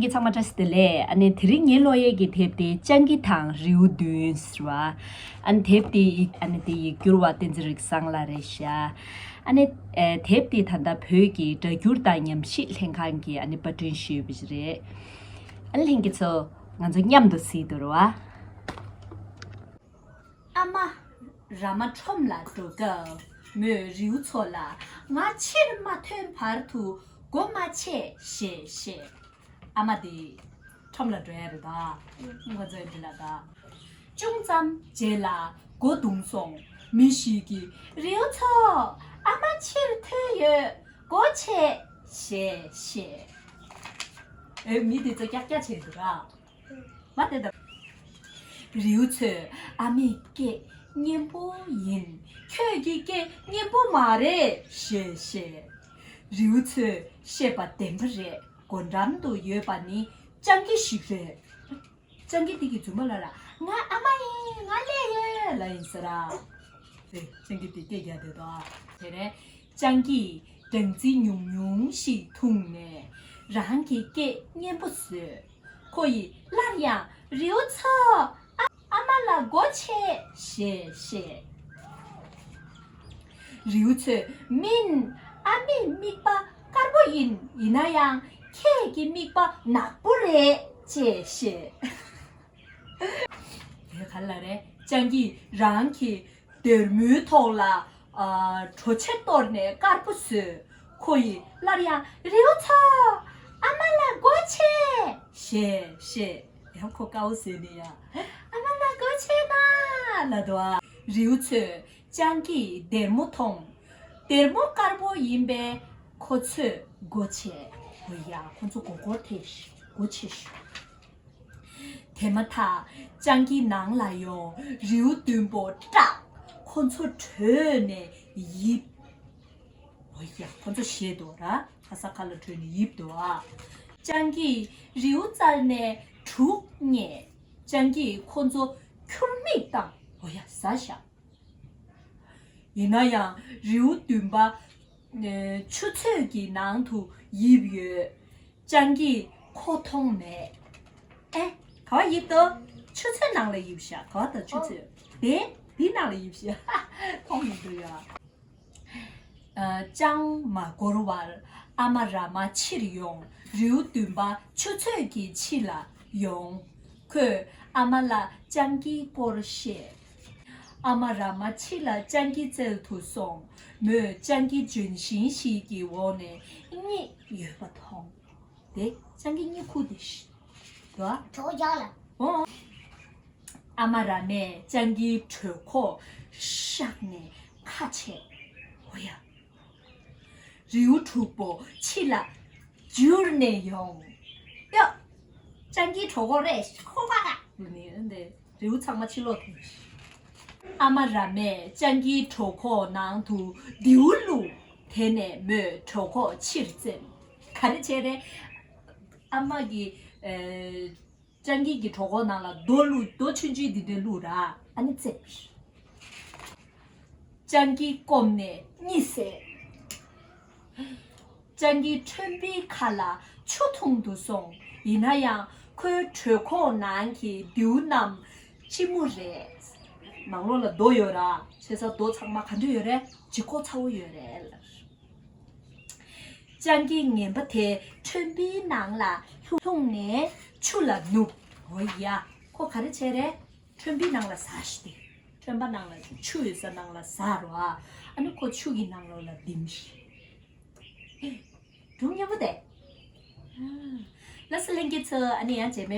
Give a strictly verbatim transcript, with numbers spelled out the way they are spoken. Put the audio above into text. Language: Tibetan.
ཚང་མ་བཀྲ་ཤིས་བདེ་ལེགས། ཨ་ནི་དེ་རིང་ངས་ཀློག་ཡས་ཀྱི་དེབ་དེ་སྤྱང་ཀི་དང་རེའུ་བདུན་ཟེར་བ། ཨ་ནི་དེབ་དེ་ཡིག་ཨ་ནི་དེ་ཡིག་སྒྱུར་བ་བསྟན་འཛིན་རིག་བཟང་ལགས་རེད་ཤག་ཨ་ནི་ཨེ་དེབ་དེ་ད་ལྟ་བོད་ཀྱི་སྒྲ་སྒྱུར་དང་ཉམས་ཞིབ་ལྷན་ཁང་གིས་ཨ་ནི་པར་སྐྲུན་ཞུས་པ་ཞིག་རེད། ཨ་ནི་ལྷན་རྒྱས་ཚོ་ང་ཚོ་མཉམ་དུ་གཟིགས་དང་རོགས་ཨ། ཨ་མ། ར་མ་ཁྲོམ་ལ་འགྲོ་སྐབས་མོས་རེའུ་མཚོ་ལ་ང་ཕྱིར་མ་ཐོན་བར་དུ་སྒོ་མ་ཕྱེ་ཞེས་བཤད། ཨ་མ་དེ་ཁྲོམ་ལ་འགྲོ་ཡ་རེད་ད། ང་ཚོའི་འདི་ལ་ད། ཅུང་ཙམ་རྗེས་ལ་སྒོ་རྡུང་སོང་། མི་ཞིག་གིས་རེའུ་མཚོ། ཨ་མ་ཕྱིར་ཐོན་ཡོད། སྒོ་ཕྱེ་ཞེས་བཤད། ཨེ་མི་དེ་ཚོ་ཀྱག་ཀྱག་བྱས་འདུག་ག་མ་དེ་ད། རེའུ་མཚོས་ཨ་མའི་སྐད་སྙན་པོ་ཡིན། ཁྱོད་ཀྱི་སྐད་སྙན་པོ་མ་རེད་ཞེས་བཤད། རེའུ་མཚོས་བཤད་པ་བདེན་པ་རེད། སྒོ་འགྲམ་དུ་ཡོད་པ་ནི་སྤྱང་ཀི་ཞིག་རེད། སྤྱང་ཀི་དེ་གིས་རྫུན་མ་ལབ་ལ་ང་ཨ་མ་ཡིན། ང་སླེབས་ཡོད་ལབ་ཡིན་ཟེར་ར། དེ་སྤྱང་ཀི་དེ་སྐད་རྒྱག་བསྡད་དོ། དེ་ནས་སྤྱང་ཀིས་སྦྲང་རྩི་ཉུང་ཉུང་ཞིག་འཐུང་ནས་རང་གི་སྐད་སྙན་པོ་བཟོས། ཁོ་ཡིས་སླར་ཡང་རེའུ་མཚོ། ཨ་ཨ་མ་ལ་སྒོ་ཕྱེ་ཞེས་བཤད། རེའུ་མཚོས་མིན། ཨ་མའི་མིག་པ་དཀར་པོ་ཡིན། ཡིན་ན་ཡང་ཁྱེད་ཀྱི་མིག་པ་ནག་པོ་རེད་ཅེས་བཤད། དེ་ག་ལ་རེད། སྤྱང་ཀིས་རང་གི་སྡེར་མོའི་ཐོག་ལ་ཨ་གྲོ་ཕྱེ་གཏོར་ནས་དཀར་པོ་བཟོས། ཁོ་ཡིས་སླར་ཡང་རེའུ་མཚོ། ཨ་མ་ལ་སྒོ་ཕྱེ་ཞེས་བཤད། ཡང་ཁོ་དཀར་པོ་བཟོས་ནས་ཡང་ཨ་མ་ལ་སྒོ་ཕྱེ་ན་ལབ་འདུག་ཨ། རེའུ་མཚོས་སྤྱང་ཀིའི་སྡེར་མོ་མཐོང་། སྡེར་མོ་དཀར་པོ་ཡིན་པས་ཁོ་ཚོས་སྒོ་ཕྱེ། འོ་ཡ་ཁོ་ཚོ་མགོ་སྐོར་ཐེབས་ཤིག་སྒོ་ཕྱེ་ཤོག་དེ་མ་ཐག་སྤྱང་ཀི་ནང་ལ་ཡོང་། རེའུ་བདུན་པོ་སྐྲག་ཁོ་ཚོ་བྲོས་ནས་ཡིབ། འོ་ཡ་ཁོ་ཚོ་ཞེད་དོ་ར། ག་ས་ག་ལ་བྲོས་ནས་ཡིབ་དོ་ཨ། སྤྱང་ཀིས་རེའུ་བཙལ་ནས་གྲུ་རྙེད། སྤྱང་ཀིས་ཁོ་ཚོ་ཁྱུར་མིད་བཏང་། འོ་ཡ་ཟ་བཞག་ཡིན་ན་ཡང་རེའུ་བདུན་པ་ཆུ་ཚོད་ཀྱི་ནང་དུ་ཡིབ་ཡོད། སྤྱང་ཀིས་ཁོ་མཐོང་མེད། ཨེ། ག་བ་ཡིབ་དོ། ཆུ་ཚོད་ནང་ལ་ཡིབ་ཤག་ག་བ་དང་ཆུ་ཚོད། དེ་འདི་ནང་ལ་ཡིབ་ཤག་མཐོང་མི་འདུག་ཡ། ཨ། ཅང་མ་འགོར་བར་ཨ་མ་ར་མ་ཕྱིར་ཡོང་། རེའུ་བདུན་པ་ཆུ་ཚོད་ཀྱི་ཕྱི་ལ་ཡོང་། ཁོས་ཨ་མ་ལ་སྤྱང་ཀིའི་སྐོར་བཤད། ཨ་མ་ར་མ་ཕྱི་ལ་སྤྱང་ཀི་བཙལ་དུ་སོང་། མོས་སྤྱང་ཀི་ལྗོན་ཤིང་ཞིག་གི་འོག་ནས་རྙེད་ཡོད་པ་མཐོང་། དེ་སྤྱང་ཀི་རྙེད་ཁུག་དེ་ཤི། དོ། གྲོགས་རྒྱག་ལ། འོ། ཨ་མ་ར་མས་སྤྱང་ཀིའི་གྲོད་ཁོག་བཤགས་ནས་ཁ་ཕྱེ། འོ་ཡ། རེའུ་དྲུག་པོ་ཕྱི་ལ་འཇུར་ནས་ཡོང་། ཡ། སྤྱང་ཀིའི་གྲོད་ཁོག་རེད་ཁོ་ཁ་ཁ། ནི་འདི་རེའུ་ཚང་མ་ཕྱི་ལོག་ཐོན། ཨ་མ་ར་མས་སྤྱང་ཀིའི་གྲོད་ཁོག་ནང་དུ་རྡེའུ་བླུགས། དེ་ནས་མོས་གྲོད་ཁོག་ཕྱིར་བཙེམས། ག་རེ་བྱས་རེད། ཨ་མ་གིས་ཨེ། སྤྱང་ཀི་གི་གྲོད་ཁོག་ནང་ལ་རྡོ་བླུགས། རྡོ་ཆུང་ཆུང་འདི་འདྲ་བླུགས་ར། ཨ་ནི་བཙེམས། སྤྱང་ཀི་སྐོམ་ནས་གཉིད་སད། སྤྱང་ཀི་ཁྲོན་པའི་ཁ་ལ་ཆུ་འཐུང་དུ་སོང་། ཡིན་ན་ཡང་ཁོའི་གྲོད་ཁོག་ནང་གི་རྡེའུ་རྣམས་ལྕི་མོ་རེད། ནང་ལོགས་ལ་རྡོ་ཡོད་ར། བྱས་ཙང་རྡོ་ཚང་མ་ག་འདྲ་ཡོད་རེད། ལྕི་ཁོག་ཚ་བོ་ཡོད་རེད། སྤྱང་ཀིས་ངན་པ་དེ་ཁྲོན་པའི་ནང་ལ་ལྷུང་ནས་ཆུ་ལ་ནུབ། འོ་ཡ། ཁོ་ག་རེ་བྱས་རེད། ཁྲོན་པའི་ནང་ལ་ཟགས་ཤིག་སྟེ། ཁྲོན་པ་ནང་ལ་ཆུ་ཡོད་ས་ནང་ལ་ཟགས་རོགས་ཨ། ཨ་ནི་ཁོ་ཆུ་གི་ནང་ལོགས་ལ་ལྡིམ་ཤིག་སྒྲུང་སྙན་པོ་དེ། ལགས་སོ་ལྷན་རྒྱས་ཚོ། ཨ་ནི་ཡང་རྗེས་མའི་